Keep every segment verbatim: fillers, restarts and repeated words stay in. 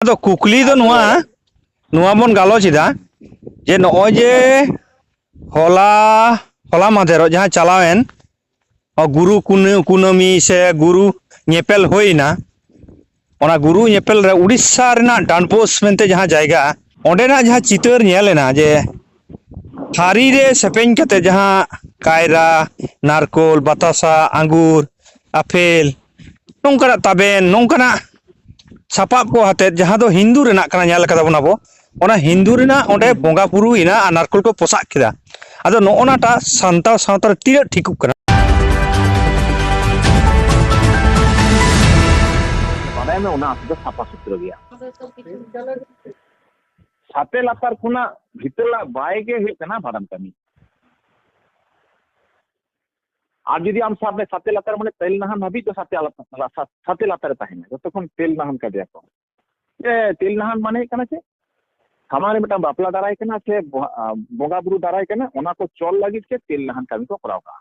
ᱛᱚ ᱠᱩᱠᱞᱤ ᱫᱚ ᱱᱚᱣᱟ, ᱱᱚᱣᱟ ᱵᱚᱱ ᱜᱟᱞᱚᱪ ᱮᱫᱟ ᱡᱮ ᱱᱚᱜᱼᱚᱭ ᱡᱮ ᱦᱚᱞᱟ, ᱦᱚᱞᱟ ᱢᱟᱫᱷᱮᱨᱚᱜ ᱡᱟᱦᱟᱸ ᱪᱟᱞᱟᱣᱮᱱ ᱜᱩᱨᱩ ᱠᱩᱱᱟᱹ-, ᱠᱩᱱᱟᱹᱢᱤ ᱥᱮ ᱜᱩᱨᱩ ᱧᱮᱯᱮᱞ ᱦᱩᱭ ᱮᱱᱟ, ᱚᱱᱟ ᱜᱩᱨᱩ ᱧᱮᱯᱮᱞ ᱨᱮ ᱩᱲᱤᱥᱥᱟ ᱨᱮᱱᱟᱜ ᱰᱟᱱᱯᱳᱥ ᱢᱮᱱᱛᱮ ᱡᱟᱦᱟᱸ ᱡᱟᱭᱜᱟ, ᱚᱸᱰᱮᱱᱟᱜ ᱡᱟᱦᱟᱸ ᱪᱤᱛᱟᱹᱨ ᱧᱮᱞ ᱮᱱᱟ ᱡᱮ ᱛᱷᱟᱹᱨᱤ ᱨᱮ ᱥᱮᱯᱮᱧ ᱠᱟᱛᱮ ᱡᱟᱦᱟᱸ ᱠᱟᱭᱨᱟ, ᱱᱟᱨᱠᱳᱞ, ᱵᱟᱛᱟᱥᱟ, ᱟᱸᱜᱩᱨ, ᱟᱯᱮᱞ, ᱱᱚᱝᱠᱟᱱᱟᱜ ᱛᱟᱵᱮᱱ, ᱱᱚᱝᱠᱟᱱᱟᱜ ᱥᱟᱯᱟᱵ ᱠᱚ ᱟᱛᱮᱫ, ᱡᱟᱦᱟᱸ ᱫᱚ ᱦᱤᱱᱫᱩ ᱨᱮᱱᱟᱜ ᱠᱟᱱᱟ, ᱧᱮᱞ ᱠᱟᱫᱟ ᱵᱚᱱ ᱟᱵᱚ, ᱚᱱᱟ ᱦᱤᱱᱫᱩ ᱨᱮᱱᱟᱜ ᱚᱸᱰᱮ ᱵᱚᱸᱜᱟ ᱵᱩᱨᱩ ᱮᱱᱟ ᱟᱨ ᱱᱟᱨᱠᱳᱞ ᱠᱚ ᱯᱚᱥᱟᱜ ᱠᱮᱫᱟ᱾ ᱟᱫᱚ ᱱᱚᱜᱼᱚ ᱱᱟᱴᱟᱜ ᱥᱟᱱᱛᱟᱲ ᱥᱟᱶᱛᱟ ᱨᱮ ᱛᱤᱱᱟᱹᱜ ᱴᱷᱤᱠᱚᱜ ᱠᱟᱱᱟ? ᱵᱟᱰᱟᱭ ᱢᱮ, ᱚᱱᱟ ᱟᱹᱛᱩ ᱫᱚ ᱥᱟᱯᱷᱟ ᱥᱩᱛᱨᱟᱹ ᱜᱮᱭᱟ᱾ ᱥᱟᱛᱮ ᱞᱟᱛᱟᱨ ᱠᱷᱚᱱᱟᱜ ᱵᱷᱤᱛᱟᱹᱨ ᱞᱟᱜ ᱵᱟᱭ ᱜᱮ ᱦᱩᱭᱩᱜ ᱠᱟᱱᱟ ᱵᱷᱟᱸᱰᱟᱱ ᱠᱟᱹᱢᱤ᱾ ᱟᱨ ᱡᱩᱫᱤ ᱟᱢ ᱥᱟᱵ ᱢᱮ, ᱥᱟᱛᱮ ᱞᱟᱛᱟᱨ ᱢᱟᱱᱮ ᱛᱮᱞ ᱱᱟᱦᱟᱱ ᱦᱟᱹᱵᱤᱡ ᱫᱚ ᱥᱟᱛᱮ ᱟᱞᱟ-, ᱥᱟ-, ᱥᱟᱛᱮ ᱞᱟᱛᱟᱨ ᱨᱮ ᱛᱟᱦᱮᱱᱟ, ᱡᱚᱛᱚ ᱠᱷᱚᱱ ᱛᱮᱞ ᱱᱟᱦᱟᱱ ᱠᱟᱫᱮᱭᱟ ᱠᱚ᱾ ᱮ, ᱛᱮᱞ ᱱᱟᱦᱟᱱ ᱢᱟᱱᱮ ᱦᱩᱭᱩᱜ ᱠᱟᱱᱟ ᱪᱮᱫ? ᱥᱟᱢᱟᱝ ᱨᱮ ᱢᱤᱫᱴᱟᱝ ᱵᱟᱯᱞᱟ ᱫᱟᱨᱟᱭ ᱠᱟᱱᱟ ᱥᱮ ᱵᱚ-, ᱟ, ᱵᱚᱸᱜᱟ ᱵᱩᱨᱩ ᱫᱟᱨᱟᱭ ᱠᱟᱱᱟ, ᱚᱱᱟ ᱠᱚ ᱪᱚᱞ ᱞᱟᱹᱜᱤᱫ ᱛᱮ ᱛᱮᱞ ᱱᱟᱦᱟᱱ ᱠᱟᱹᱢᱤ ᱠᱚ ᱠᱚᱨᱟᱣ ᱠᱟᱜᱼᱟ᱾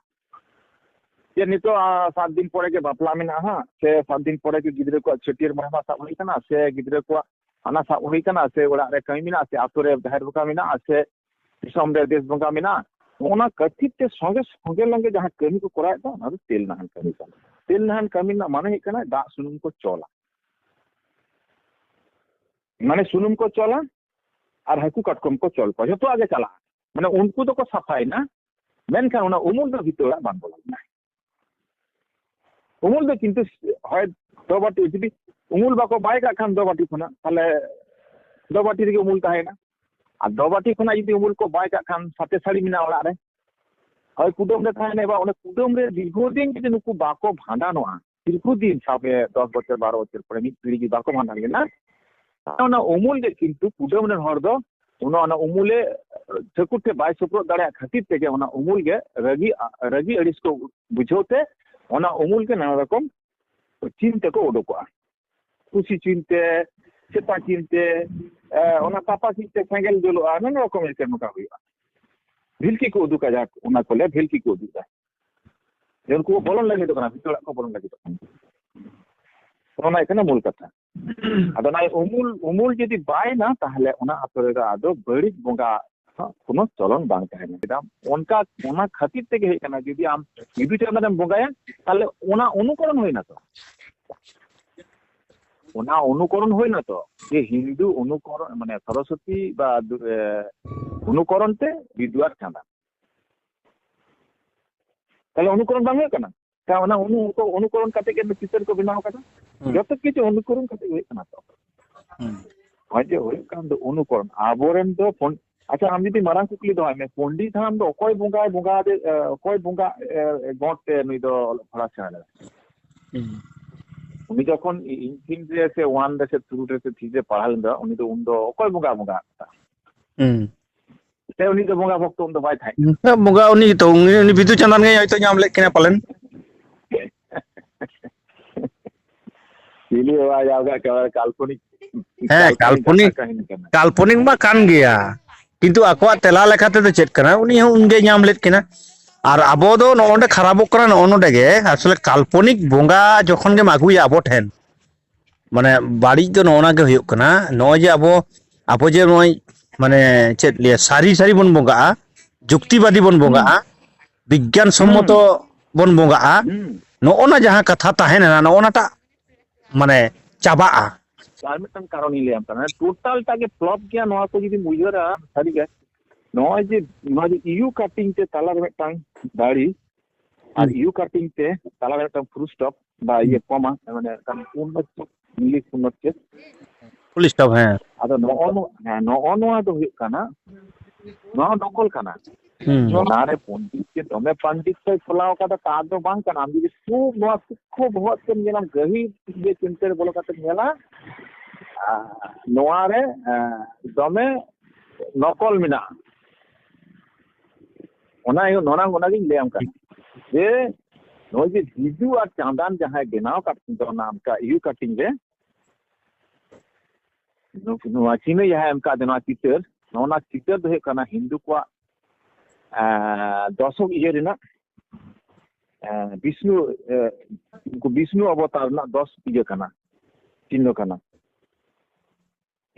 ᱡᱮ ᱱᱤᱛᱚᱜ, ᱟ, ᱥᱟᱛ ᱫᱤᱱ ᱯᱚᱨᱮ ᱜᱮ ᱵᱟᱯᱞᱟ ᱢᱮᱱᱟᱜᱼᱟ ᱦᱟᱸᱜ, ᱥᱮ ᱥᱟᱛ ᱫᱤᱱ ᱯᱚᱨᱮ ᱜᱮ ᱜᱤᱫᱽᱨᱟᱹ ᱠᱚᱣᱟᱜ ᱪᱷᱟᱹᱴᱭᱟᱹᱨ ᱢᱟᱦᱟ ᱥᱟᱵ ᱦᱩᱭ ᱠᱟᱱᱟ, ᱥᱮ ᱜᱤᱫᱽᱨᱟᱹ ᱠᱚᱣᱟᱜ ᱦᱟᱱᱟ ᱥᱟᱵ ᱦᱩᱭ ᱠᱟᱱᱟ, ᱥᱮ ᱚᱲᱟᱜ ᱨᱮ ᱠᱟᱹᱢᱤ ᱢᱮᱱᱟᱜᱼᱟ, ᱥᱮ ᱟᱛᱳ ᱨᱮ ᱡᱟᱦᱮᱨ ᱵᱚᱸᱜᱟ ᱢᱮᱱᱟᱜᱼᱟ, ᱥᱮ ᱫᱤᱥᱚᱢ ᱨᱮ ᱫᱮᱥ ᱵᱚᱸᱜᱟ ᱢᱮᱱᱟᱜᱼᱟ, ᱚᱱᱟ ᱠᱷᱟᱹᱛᱤᱨ ᱛᱮ ᱥᱚᱸᱜᱮ ᱥᱚᱸᱜᱮ ᱞᱚᱝᱜᱮ ᱡᱟᱦᱟᱸ ᱠᱟᱹᱢᱤ ᱠᱚ ᱠᱚᱨᱟᱣᱮᱫ ᱫᱚ, ᱚᱱᱟ ᱫᱚ ᱛᱮᱞ ᱱᱟᱦᱟᱱ ᱠᱟᱹᱢᱤ ᱠᱟᱱᱟ᱾ ᱛᱮᱞ ᱱᱟᱦᱟᱱ ᱠᱟᱹᱢᱤ ᱨᱮᱱᱟᱜ ᱢᱟᱱᱮ ᱦᱩᱭᱩᱜ ᱠᱟᱱᱟ ᱫᱟᱜ ᱥᱩᱱᱩᱢ ᱠᱚ ᱪᱚᱞᱟ᱾ ᱢᱟᱱᱮ ᱥᱩᱱᱩᱢ ᱠᱚ ᱪᱚᱞᱟ ᱟᱨ ᱦᱟᱹᱠᱩ ᱠᱟᱴᱠᱚᱢ ᱠᱚ ᱪᱚᱞ ᱠᱚᱣᱟ, ᱡᱚᱛᱚᱣᱟᱜ ᱜᱮ ᱪᱟᱞᱟᱜᱼᱟ᱾ ᱢᱟᱱᱮ ᱩᱱᱠᱩ ᱫᱚᱠᱚ ᱥᱟᱯᱷᱟᱭᱮᱱᱟ, ᱢᱮᱱᱠᱷᱟᱱ ᱚᱱᱟ ᱩᱢᱩᱞ ᱫᱚ ᱵᱷᱤᱛᱟᱹᱨ ᱚᱲᱟᱜ ᱵᱟᱝ ᱵᱚᱞᱚᱱᱟ᱾ ᱩᱢᱩᱞ ᱫᱚ ᱠᱤᱱᱛᱩ ᱦᱚᱭ ᱫᱚ ᱵᱟᱹᱴᱤ, ᱡᱩᱫᱤ ᱩᱢᱩᱞ ᱵᱟᱠᱚ ᱵᱟᱭ ᱠᱟᱜ ᱠᱷᱟᱱ ᱫᱚ ᱵᱟᱹᱴᱤ ᱠᱷᱚᱱᱟᱜ, ᱛᱟᱦᱞᱮ ᱫᱚ ᱵᱟᱹᱴᱤ ᱨᱮᱜᱮ ᱩᱢᱩᱞ ᱛᱟᱦᱮᱸᱭᱮᱱᱟ᱾ ᱟᱨ ᱫᱚ ᱵᱟᱹᱴᱤ ᱠᱷᱚᱱᱟᱜ ᱡᱩᱫᱤ ᱩᱢᱩᱞ ᱠᱚ ᱵᱟᱭ ᱠᱟᱜ ᱠᱷᱟᱱ, ᱥᱟᱛᱮ ᱥᱟᱹᱲᱤ ᱢᱮᱱᱟᱜᱼᱟ ᱚᱲᱟᱜ ᱨᱮ, ᱦᱳᱭ ᱠᱩᱰᱟᱹᱢ ᱨᱮ ᱛᱟᱦᱮᱱᱟ᱾ ᱮᱵᱟᱨ ᱚᱸᱰᱮ ᱠᱩᱰᱟᱹᱢ ᱨᱮ ᱫᱤᱨᱜᱷᱚ ᱫᱤᱱ ᱡᱩᱫᱤ ᱱᱩᱠᱩ ᱵᱟᱠᱚ ᱵᱷᱟᱸᱰᱟᱱᱚᱜᱼᱟ, ᱫᱤᱨᱜᱷᱚ ᱫᱤᱱ, ᱥᱟᱵ ᱢᱮ ᱫᱚᱥ ᱵᱚᱪᱷᱚᱨ, ᱵᱟᱨᱚ ᱵᱚᱪᱷᱚᱨ ᱯᱚᱨᱮ ᱢᱤᱫ ᱯᱤᱲᱦᱤ ᱡᱩᱫᱤ ᱵᱟᱠᱚ ᱵᱷᱟᱸᱰᱟᱱ ᱞᱮᱱᱟ, ᱚᱱᱟ ᱩᱢᱩᱞ ᱜᱮ ᱠᱤᱱᱛᱩ ᱠᱩᱰᱟᱹᱢ ᱨᱮᱱ ᱦᱚᱲ ᱫᱚ ᱚᱱᱟ, ᱚᱱᱟ ᱩᱢᱩᱞᱮ ᱴᱷᱟᱹᱠᱩᱨ ᱴᱷᱮᱱ ᱵᱟᱭ ᱥᱳᱯᱨᱳᱫ ᱫᱟᱲᱮᱭᱟᱜ ᱠᱷᱟᱹᱛᱤᱨ ᱛᱮᱜᱮ ᱚᱱᱟ ᱩᱢᱩᱞ ᱜᱮ ᱨᱟᱹᱜᱤ, ᱨᱟᱹᱜᱤ ᱟᱹᱲᱤᱥ ᱠᱚ ᱵᱩᱡᱷᱟᱹᱣ ᱛᱮ ᱚᱱᱟ ᱩᱢᱩᱞ ᱜᱮ ᱱᱟᱱᱟ ᱨᱚᱠᱚᱢ ᱪᱤᱱ ᱛᱮᱠᱚ ᱩᱰᱩᱠᱚᱜᱼᱟ᱾ ᱠᱩᱥᱤ ᱪᱤᱱ ᱛᱮ, ᱥᱮᱛᱟ ᱪᱤᱱ ᱛᱮ, ᱮ, ᱚᱱᱟ ᱛᱟᱯᱟ ᱪᱤᱱ ᱛᱮ ᱥᱮᱸᱜᱮᱞ ᱡᱩᱞᱩᱜᱼᱟ, ᱱᱟᱱᱟ ᱨᱚᱠᱚᱢ ᱮᱱᱛᱮ ᱱᱚᱝᱠᱟ ᱦᱩᱭᱩᱜᱼᱟ᱾ ᱵᱷᱤᱞᱠᱤ ᱠᱚ ᱩᱫᱩᱜᱟ, ᱡᱟᱦᱟᱸ ᱚᱱᱟ ᱠᱚ ᱞᱟᱹᱭᱟ ᱵᱷᱤᱞᱠᱤ ᱠᱚ ᱩᱫᱩᱜᱟ᱾ ᱡᱮ ᱩᱱᱠᱩ ᱠᱚ ᱵᱚᱞᱚᱱ ᱞᱟᱹᱜᱤᱫᱚᱜ ᱠᱟᱱᱟ, ᱵᱷᱤᱛᱟᱹᱨ ᱚᱲᱟᱜ ᱠᱚ ᱵᱚᱞᱚᱱ ᱞᱟᱹᱜᱤᱫᱚᱜ ᱠᱟᱱᱟ᱾ ᱚᱱᱟ ᱦᱩᱭᱩᱜ ᱠᱟᱱᱟ ᱢᱩᱞ ᱠᱟᱛᱷᱟ᱾ ᱟᱫᱚ ᱚᱱᱟ ᱩᱢᱩᱞ, ᱩᱢᱩᱞ ᱡᱩᱫᱤ ᱵᱟᱭ ᱮᱱᱟ, ᱛᱟᱦᱞᱮ ᱚᱱᱟ ᱟᱛᱳ ᱨᱮᱫᱚ ᱟᱫᱚ ᱵᱟᱹᱲᱤᱡ ᱵᱚᱸᱜᱟ ᱦᱚᱸ ᱠᱳᱱᱳ ᱪᱚᱞᱚᱱ ᱵᱟᱝ ᱛᱟᱦᱮᱱᱟ᱾ ᱪᱮᱫᱟᱜ? ᱚᱱᱠᱟ, ᱚᱱᱟ ᱠᱷᱟᱹᱛᱤᱨ ᱛᱮᱜᱮ ᱦᱮᱡ ᱠᱟᱱᱟ, ᱡᱩᱫᱤ ᱟᱢ ᱵᱤᱫᱩ ᱪᱟᱸᱫᱟᱱ ᱮᱢ ᱵᱚᱸᱜᱟᱭᱟ, ᱛᱟᱦᱞᱮ ᱚᱱᱟ ᱚᱱᱩᱠᱚᱨᱚᱱ ᱦᱩᱭᱱᱟ ᱛᱚ᱾ ᱚᱱᱟ ᱚᱱᱩᱠᱚᱨᱚᱱ ᱦᱩᱭᱱᱟ ᱛᱚ, ᱡᱮ ᱦᱤᱱᱫᱩ ᱚᱱᱩᱠᱚᱨᱚᱱ, ᱢᱟᱱᱮ ᱥᱚᱨᱚᱥᱚᱛᱤ ᱵᱟ ᱫᱩ-, ᱮ, ᱚᱱᱩᱠᱚᱨᱚᱱ ᱛᱮ ᱵᱤᱫᱩ ᱟᱨ ᱪᱟᱸᱫᱟᱱ᱾ ᱛᱟᱦᱞᱮ ᱚᱱᱩᱠᱚᱨᱚᱱ ᱵᱟᱝ ᱦᱩᱭᱩᱜ ᱠᱟᱱᱟ? ᱛᱟ ᱚᱱᱟ ᱚᱱᱩ-, ᱚᱱᱩᱠᱚᱨᱚᱱ ᱠᱟᱛᱮ ᱜᱮ ᱪᱤᱛᱟᱹᱨ ᱠᱚ ᱵᱮᱱᱟᱣ ᱠᱟᱫᱟ᱾ ᱦᱩᱸ᱾ ᱡᱚᱛᱚ ᱠᱤᱪᱷᱩ ᱚᱱᱩᱠᱚᱨᱚᱱ ᱠᱟᱛᱮ ᱜᱮ ᱦᱩᱭᱩᱜ ᱠᱟᱱᱟ ᱛᱚ᱾ ᱦᱩᱸ᱾ ᱦᱚᱸᱜᱼᱚᱭ ᱡᱮ ᱦᱩᱭᱩᱜ ᱠᱟᱱ ᱫᱚ ᱚᱱᱩᱠᱚᱨᱚᱱ, ᱟᱵᱚᱨᱮᱱ ᱫᱚ ᱯᱚᱱ-, ᱟᱪᱪᱷᱟ, ᱟᱢ ᱡᱩᱫᱤ ᱢᱟᱨᱟᱝ ᱠᱩᱠᱞᱤ ᱫᱚᱦᱚᱭ ᱢᱮ, ᱯᱚᱱᱰᱤᱛ ᱦᱟᱲᱟᱢ ᱫᱚ ᱚᱠᱚᱭ ᱵᱚᱸᱜᱟᱭ ᱵᱚᱸᱜᱟ ᱟᱫᱮ, ᱮ, ᱚᱠᱚᱭ ᱵᱚᱸᱜᱟ, ᱮ, ᱜᱚᱸᱰ ᱛᱮ ᱱᱩᱭ ᱫᱚ ᱚᱞᱚᱜ ᱯᱟᱲᱦᱟᱣ ᱥᱮᱬᱟ ᱞᱮᱫᱟ? ᱦᱩᱸ᱾ ᱩᱱᱤ ᱡᱚᱠᱷᱚᱱ ᱤ-, ᱤᱧ ᱴᱷᱤᱠ ᱨᱮ ᱥᱮ ᱚᱣᱟᱱ ᱨᱮ ᱥᱮ ᱴᱩ ᱨᱮ ᱥᱮ ᱛᱷᱨᱤ ᱨᱮ ᱯᱟᱲᱦᱟᱣ ᱞᱮᱫᱟ, ᱩᱱᱤ ᱫᱚ ᱩᱱ ᱫᱚ ᱚᱠᱚᱭ ᱵᱚᱸᱜᱟ ᱵᱚᱸᱜᱟ ᱟᱠᱟᱫᱟ? ᱦᱩᱸ᱾ ᱥᱮ ᱩᱱᱤ ᱫᱚ ᱵᱚᱸᱜᱟ ᱵᱷᱚᱠᱛᱚ ᱩᱱ ᱫᱚ ᱵᱟᱭ ᱛᱟᱦᱮᱸ ᱠᱟᱱᱟ? ᱦᱩᱸ, ᱵᱚᱸᱜᱟ ᱩᱱᱤ ᱜᱮᱛᱚ, ᱩᱱᱤ, ᱩᱱᱤ ᱵᱤᱫᱩ ᱪᱟᱸᱫᱟᱱ ᱜᱮ ᱦᱚᱭᱛᱚ ᱧᱟᱢ ᱞᱮᱫ ᱠᱤᱱᱟ ᱯᱟᱞᱮᱱ᱾ ᱪᱤᱞᱤ ᱦᱚᱸ ᱵᱟᱭ ᱧᱟᱢ ᱠᱟᱜ ᱠᱟᱱᱟ, ᱠᱟᱞᱯᱚᱱᱤᱠ, ᱦᱮᱸ, ᱠᱟᱞᱯᱚᱱᱤᱠ ᱠᱟᱞᱯᱚᱱᱤᱠ, ᱠᱟᱛᱷᱟ ᱠᱟᱹᱦᱱᱤ ᱠᱟᱱᱟ᱾ ᱠᱟᱞᱯᱚᱱᱤᱠ ᱢᱟ ᱠᱟᱱ ᱜᱮᱭᱟ, ᱠᱤᱱᱛᱩ ᱟᱠᱚᱣᱟᱜ ᱛᱮᱞᱟ ᱞᱮᱠᱟ ᱛᱮᱫᱚ ᱪᱮᱫ ᱠᱟᱱᱟ? ᱩᱱᱤ ᱦᱚᱸ ᱩᱱᱜᱮ ᱧᱟᱢ ᱞᱮᱫ ᱠᱤᱱᱟ᱾ ᱟᱨ ᱟᱵᱚ ᱫᱚ ᱱᱚᱜᱼᱚ ᱱᱚᱰᱮ ᱠᱷᱟᱨᱟᱯᱚᱜ ᱠᱟᱱᱟ, ᱱᱚᱜᱼᱚ ᱱᱚᱰᱮ ᱜᱮ ᱟᱥᱚᱞᱮ ᱠᱟᱞᱯᱚᱱᱤᱠ ᱵᱚᱸᱜᱟ ᱡᱚᱠᱷᱚᱱ ᱜᱮᱢ ᱟᱹᱜᱩᱭᱟ ᱟᱵᱚ ᱴᱷᱮᱱ, ᱢᱟᱱᱮ ᱵᱟᱹᱲᱤᱡ ᱫᱚ ᱱᱚᱜᱼᱚ ᱱᱟ ᱜᱮ ᱦᱩᱭᱩᱜ ᱠᱟᱱᱟ, ᱱᱚᱜᱼᱚᱭ ᱡᱮ ᱟᱵᱚ, ᱟᱵᱚ ᱡᱮ ᱱᱚᱜᱼᱚᱭ ᱢᱟᱱᱮ ᱪᱮᱫ ᱞᱟᱹᱭᱟ, ᱥᱟᱹᱨᱤ ᱥᱟᱹᱨᱤ ᱵᱚᱱ ᱵᱚᱸᱜᱟᱜᱼᱟ, ᱡᱩᱠᱛᱤᱵᱟᱫᱤ ᱵᱚᱱ ᱦᱩᱸ᱾ ᱵᱚᱸᱜᱟᱜᱼᱟ, ᱵᱤᱜᱽᱜᱟᱱ ᱥᱚᱢᱢᱚᱛᱚ ᱦᱩᱸ᱾ ᱵᱚᱱ ᱵᱚᱸᱜᱟᱜᱼᱟ, ᱦᱩᱸ᱾ ᱱᱚᱜᱼᱚ ᱱᱟ ᱡᱟᱦᱟᱸ ᱠᱟᱛᱷᱟ ᱛᱟᱦᱮᱸ ᱞᱮᱱᱟ, ᱱᱚᱜᱼᱚ ᱱᱟᱴᱟᱜ ᱢᱟᱱᱮ ᱪᱟᱵᱟᱜᱼᱟ᱾ ᱟᱨ ᱢᱤᱫᱴᱟᱝ ᱠᱟᱨᱚᱱᱤᱧ ᱞᱟᱹᱭᱟᱢ ᱠᱟᱱᱟ, ᱴᱳᱴᱟᱞ ᱴᱟᱜ ᱜᱮ ᱯᱷᱞᱚᱯ ᱜᱮᱭᱟ᱾ ᱱᱚᱣᱟ ᱠᱚ ᱡᱩᱫᱤᱢ ᱩᱭᱦᱟᱹᱨᱟ ᱥᱟᱹᱨᱤᱜᱮ, ᱱᱚᱜᱼᱚᱭ ᱡᱮ, ᱱᱚᱣᱟ ᱡᱮ ᱤᱭᱩ ᱠᱟᱴᱤᱝ ᱛᱮ ᱛᱟᱞᱟᱨᱮ ᱢᱤᱫᱴᱟᱝ ᱫᱟᱲᱤ ᱟᱨ ᱦᱩᱸ᱾ ᱤᱭᱩ ᱠᱟᱴᱤᱝ ᱛᱮ ᱛᱟᱞᱟᱨᱮ ᱢᱤᱫᱴᱟᱝ ᱯᱷᱩᱞ ᱥᱴᱚᱯ ᱵᱟ ᱦᱩᱸ᱾ ᱤᱭᱟᱹ ᱠᱚᱢᱟ, ᱢᱟᱱᱮ ᱢᱤᱫᱴᱟᱝ ᱯᱩᱨᱱᱚ ᱪᱮᱫ, ᱤᱝᱞᱤᱥ ᱯᱩᱨᱱᱚ ᱪᱮᱫ? ᱯᱷᱩᱞ ᱥᱴᱚᱯ, ᱦᱮᱸ᱾ ᱟᱫᱚ ᱱᱚᱜᱼᱚ ᱱᱚᱣᱟ, ᱦᱮᱸ, ᱱᱚᱜᱼᱚ ᱱᱚᱣᱟ ᱫᱚ ᱦᱩᱭᱩᱜ ᱠᱟᱱᱟ, ᱱᱚᱣᱟ ᱱᱚᱠᱚᱞ ᱠᱟᱱᱟ᱾ ᱦᱩᱸ᱾ ᱚᱱᱟᱨᱮ ᱯᱚᱱᱰᱤᱛ ᱡᱮ ᱫᱚᱢᱮ ᱯᱚᱱᱰᱤᱛ ᱠᱚᱭ ᱠᱷᱚᱞᱟᱣ ᱠᱟᱫᱟ, ᱛᱟ ᱫᱚ ᱵᱟᱝ ᱠᱟᱱᱟ᱾ ᱟᱢ ᱡᱩᱫᱤ ᱠᱷᱩᱵ ᱱᱚᱣᱟ ᱥᱩᱠᱠᱷᱚ ᱵᱚᱦᱚᱜ ᱛᱮᱢ ᱧᱮᱞᱟᱢ, ᱜᱟᱹᱦᱤᱨ ᱤᱭᱟᱹ ᱪᱤᱱᱛᱟᱹ ᱨᱮ ᱵᱚᱞᱚ ᱠᱟᱛᱮᱢ ᱧᱮᱞᱟ, ᱟᱨ ᱱᱚᱣᱟ ᱨᱮ, ᱮᱸ, ᱫᱚᱢᱮ ᱱᱚᱠᱚᱞ ᱢᱮᱱᱟᱜᱼᱟ᱾ ᱚᱱᱟ, ᱚᱱᱟ, ᱚᱱᱟᱜᱤᱧ ᱞᱟᱹᱭᱟᱢ ᱠᱟᱱᱟ ᱡᱮ ᱱᱚᱜᱼᱚᱭ ᱡᱮ ᱵᱤᱫᱩ ᱟᱨ ᱪᱟᱸᱫᱟᱱ ᱡᱟᱦᱟᱸᱭ ᱵᱮᱱᱟᱣ ᱠᱟᱫ ᱫᱚ ᱚᱱᱟ ᱚᱱᱠᱟ ᱤᱭᱩ ᱠᱟᱴᱤᱝ ᱨᱮ, ᱱᱩᱠᱩ, ᱱᱚᱣᱟ ᱪᱤᱱᱦᱟᱹ ᱡᱟᱦᱟᱸᱭ ᱮᱢ ᱠᱟᱫ ᱱᱚᱣᱟ ᱪᱤᱛᱟᱹᱨ, ᱱᱚᱜᱼᱚ ᱱᱟ ᱪᱤᱛᱟᱹᱨ ᱫᱚ ᱦᱩᱭᱩᱜ ᱠᱟᱱᱟ ᱦᱤᱱᱫᱩ ᱠᱚᱣᱟᱜ, ᱮᱸ, ᱫᱚᱥᱚᱠ ᱤᱭᱟᱹ ᱨᱮᱱᱟᱜ, ᱮᱸ, ᱵᱤᱥᱱᱩ, ᱮᱸ, ᱩᱱᱠᱩ ᱵᱤᱥᱱᱩ ᱚᱵᱚᱛᱟᱨ ᱨᱮᱱᱟᱜ ᱫᱚᱥ ᱤᱭᱟᱹ ᱠᱟᱱᱟ, ᱪᱤᱱᱦᱟᱹ ᱠᱟᱱᱟ᱾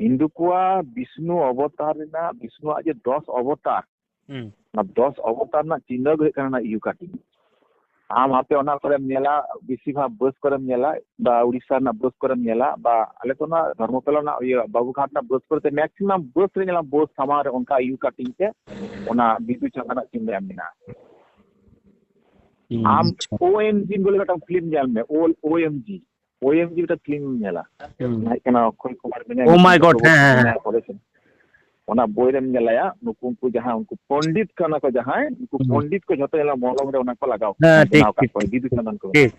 ᱦᱤᱱᱫᱩ ᱠᱚᱣᱟᱜ ᱵᱤᱥᱱᱩ ᱚᱵᱚᱛᱟᱨ ᱨᱮᱱᱟᱜ, ᱵᱤᱥᱱᱩᱣᱟᱜ ᱡᱮ ᱫᱚᱥ ᱚᱵᱚᱛᱟᱨ, ᱦᱩᱸ᱾ ᱚᱱᱟ ᱫᱚᱥ ᱚᱵᱚᱛᱟᱨ ᱨᱮᱱᱟᱜ ᱪᱤᱱᱦᱟᱹ ᱜᱮ ᱦᱩᱭᱩᱜ ᱠᱟᱱᱟ ᱚᱱᱟ ᱤᱭᱩ ᱠᱟᱴᱤᱝ᱾ ᱟᱢ ᱟᱯᱮ ᱚᱱᱟ ᱠᱚᱨᱮᱢ ᱧᱮᱞᱟ, ᱵᱮᱥᱤᱨ ᱵᱷᱟᱜᱽ ᱵᱟᱥ ᱠᱚᱨᱮᱢ ᱧᱮᱞᱟ, ᱵᱟ ᱩᱲᱤᱥᱥᱟ ᱨᱮᱱᱟᱜ ᱵᱟᱥ ᱠᱚᱨᱮᱢ ᱧᱮᱞᱟ, ᱵᱟ ᱟᱞᱮ ᱛᱚ ᱚᱱᱟ ᱫᱷᱚᱨᱢᱚᱛᱚᱞᱟ ᱨᱮᱱᱟᱜ ᱤᱭᱟᱹ ᱵᱟᱵᱩᱜᱷᱟᱴ ᱨᱮᱱᱟᱜ ᱵᱟᱥ ᱠᱚᱨᱮ ᱛᱮ ᱢᱮᱠᱥᱤᱢᱟᱢ ᱵᱟᱥ ᱨᱮ ᱧᱮᱞᱟᱢ, ᱵᱟᱥ ᱥᱟᱢᱟᱝ ᱨᱮ ᱚᱱᱠᱟ ᱤᱭᱩ ᱠᱟᱴᱤᱝ ᱛᱮ ᱚᱱᱟ ᱵᱤᱫᱩ ᱪᱟᱸᱫᱟᱱᱟᱜ ᱪᱤᱱᱦᱟᱹ ᱮᱢ ᱢᱮᱱᱟᱜᱼᱟ᱾ ᱦᱩᱸ, ᱟᱢ ᱟᱪᱪᱷᱟ᱾ ᱳ ᱮᱢ ᱡᱤ ᱵᱚᱞᱮ ᱢᱤᱫᱴᱟᱝ ᱯᱷᱤᱞᱢ ᱧᱮᱞ ᱢᱮ, ᱳ, ᱳ ᱮᱢ ᱡᱤ, ᱳ ᱮᱢ ᱡᱤ ᱢᱤᱫᱴᱟᱝ ᱯᱷᱤᱞᱢ ᱧᱮᱞᱟ᱾ ᱦᱩᱸ᱾ ᱚᱱᱟ ᱦᱩᱭᱩᱜ ᱠᱟᱱᱟ ᱚᱠᱚᱭ ᱠᱩᱢᱟᱨ ᱢᱮᱱᱟᱭᱟ, Oh my God, ᱦᱮᱸ, ᱦᱮᱸ, ᱦᱮᱸ᱾ ᱚᱱᱟ ᱯᱚᱨᱮ ᱥᱮ᱾ ᱚᱱᱟ ᱵᱚᱭ ᱨᱮᱢ ᱧᱮᱞᱟᱭᱟ, ᱱᱩᱠᱩ, ᱩᱱᱠᱩ ᱡᱟᱦᱟᱸ ᱩᱱᱠᱩ ᱯᱚᱱᱰᱤᱛ ᱠᱟᱱᱟ ᱠᱚ ᱡᱟᱦᱟᱸᱭ, ᱩᱱᱠᱩ ᱦᱩᱸ᱾ ᱯᱚᱱᱰᱤᱛ ᱠᱚ ᱡᱷᱚᱛᱚ ᱧᱮᱞᱟ ᱢᱚᱞᱚᱝ ᱨᱮ ᱚᱱᱟ ᱠᱚ ᱞᱟᱜᱟᱣ ᱦᱮᱸ, ᱴᱷᱤᱠ, ᱵᱮᱱᱟᱣ ᱠᱟᱜ ᱴᱷᱤᱠ, ᱠᱚᱣᱟ, ᱴᱷᱤᱠ, ᱵᱤᱫᱩ ᱪᱟᱸᱫᱟᱱ ᱠᱚ᱾ ᱴᱷᱤᱠ᱾